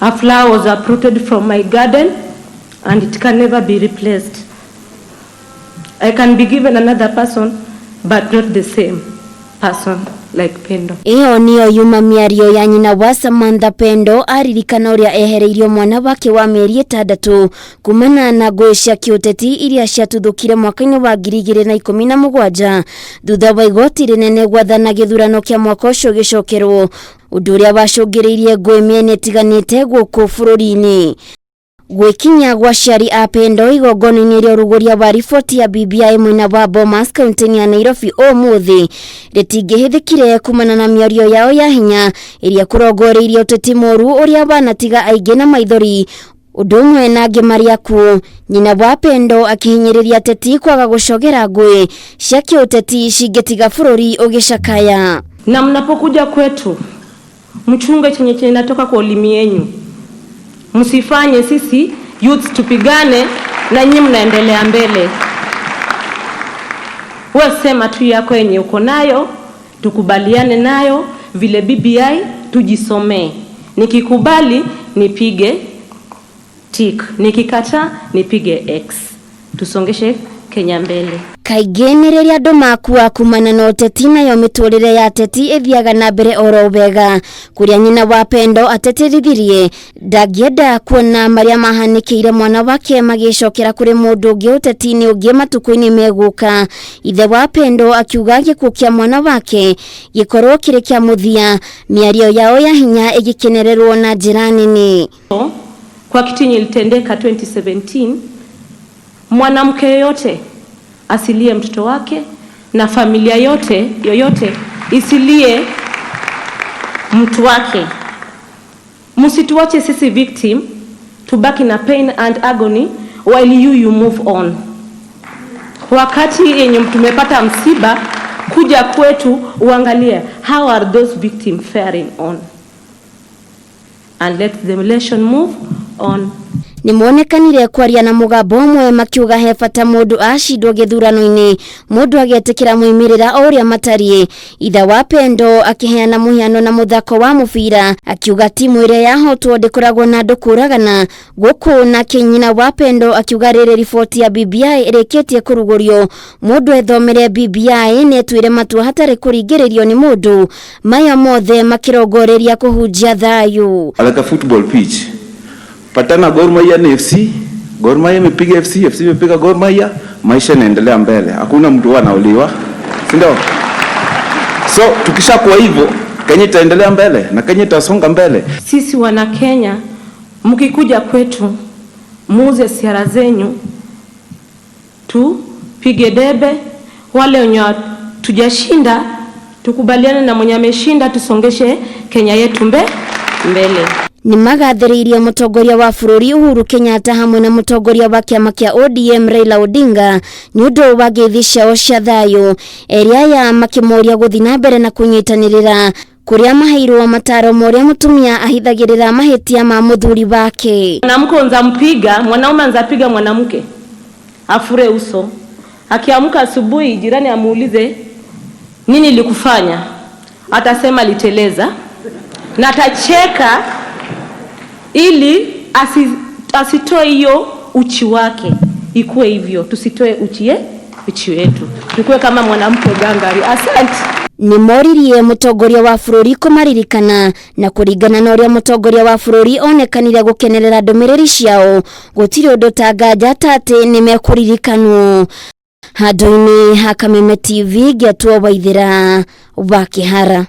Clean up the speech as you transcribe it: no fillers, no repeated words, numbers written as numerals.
A flower was uprooted from my garden and it can never be replaced. I can be given another person, but not the same person like Pendo. Ĩyo nĩyo yuma mĩario ya nyina wa Samantha Pendo aririkana ũrĩa ehereirio mwana wake wa mĩeri 6 kumana na ngũĩ cia kĩũteti iria ciatuthũkire mwaka-inĩ wa 2017 thutha wa igoti rĩnene gwathana gĩthurano kĩa mwaka ũcio gĩcokerwo, ũndũ ũrĩa wacũngĩrĩirie ngũĩ mĩena ĩtiganĩte gũkũ bũrũri-inĩ. Gwĩkinya gwa aciari a Pendo igongona-inĩ rĩa ũrugũria wa riboti ya BBI mwena wa Bomas kaunti-inĩ ya Nairobi ũmũthĩ rĩtingĩhĩthĩkire kumana na mĩario yao ya hinya ĩrĩa kũrongoreirie ũteti mũru ũrĩa wanatiga aingĩ na maithori ũndũ ũmwe na angĩ marĩ akuũ. Nyina wa Pendo akĩhinyĩrĩria ateti kwaga gũcogera ngũĩ cia kĩũteti cingĩtiga bũrũri ũgĩcakaya. Na mnapokuja kwetu, mchunge chenye chenye natoka kwa ulimi yenyu. Msifanye sisi youths tupigane na nyinyi mnaendelea mbele. We sema tu yako yenye uko nayo, tukubaliane nayo vile BBI tujisomee. Nikikubali nipige tick, nikikataa nipige X. Tusongeshe Kenya mbele. Kaingĩ nĩ rĩrĩa andũ makua kumana na ũteti nayo mĩtũrĩre ya ateti ĩthiaga na mbere oro wega, kũrĩa nyina wa Pendo ateterithirie ndangĩenda kuona marĩa mahanĩkĩire mwana wake magĩcokera kũrĩ mũndũ ũngĩ ũteti-inĩ ũngĩ matukũ-inĩ megũka. Ithe wa Pendo akiuga gĩkuũ kĩa mwana wake gĩkorwo kĩrĩ kĩa mũthia, mĩario yao ya hinya ĩgĩkenererwo na njĩra nene. Kwa kitu yenye ilitendeka 2017, mwanamke yoyote asilie mtoto wake na familia yote yoyote isilie mtu wake. Msituache sisi victim tubaki na pain and agony while you move on. Wakati yenye tumepata msiba, kuja kwetu uangalie how are those victims faring on and let the relation move on. Nĩ monekanire kwaria na mũgambo ũmwe makiuga he bata mũndũ acindwo gĩthurano-inĩ mũndũ agetĩkĩra moimĩrĩra o ũrĩa matariĩ. Ithe wa Pendo akĩheana mũhiano na mũthako wa mũbira, akiuga timu ĩrĩa yahotwo ndĩkoragwo na andũ kũragana gũkũ, nake nyina wa Pendo akiuga rĩrĩ riboti ya BBI ĩrĩkĩtie kũrugũrio mũndũ ethomere BBI nĩ etuĩre matua hatarĩ kũringĩrĩrio nĩ mũndũ, maya mothe makĩrongoreria kũhunjia thayũ. Like a football pitch. Patana Gor Mahia na FC, Gor Mahia imepiga FC, FC imepiga Gor Mahia, maisha inaendelea mbele. Hakuna mtu anauliwa. Si ndio? So tukishakuwa hivyo, Kenya itaendelea mbele na Kenya itasonga mbele. Sisi wana Kenya, mkikuja kwetu muuze siara zenyu, tupige debe. Wale wenye tujashinda tukubaliane na mwenye ameshinda, tusongeshe Kenya yetu mbele. Nĩ magathĩrĩirie mũtongoria wa bũrũri Uhuru Kenyatta hamwe na mũtongoria wa kĩama kĩa ODM Raila Odinga nĩ ũndũ wa ngeithi ciao cia thayũ, erĩ aya makĩmoria gũthiĩ na mbere na kũnyitanĩrĩra kũrĩa maheirwo mataro ma ũrĩa mũtumia ahithagĩrĩra mahĩtia ma mũthuri wake. Mwanamke unza mpiga, mwanaume anza piga mwanamke afure uso, akiamka asubuhi jirani amuulize nini ilikufanya, atasema aliteleza na atacheka ili asitoe hiyo uchi wake. Ikuwe hivyo, tusitoe uchi wetu, tukuwe kama mwanamke gangari. Asante. Nĩ moririe mũtongoria wa bũrũri kũmaririkana na kũringana na ũrĩa mũtongoria wa bũrũri onekanire gũkenerera ndũmĩrĩri ciao, gũtirĩ ũndũ ta nganja ta atĩ nĩ mekũririkanwo. Handũ-inĩ ha Kameme TV, ngĩatwo Waithĩra wa Kĩhara.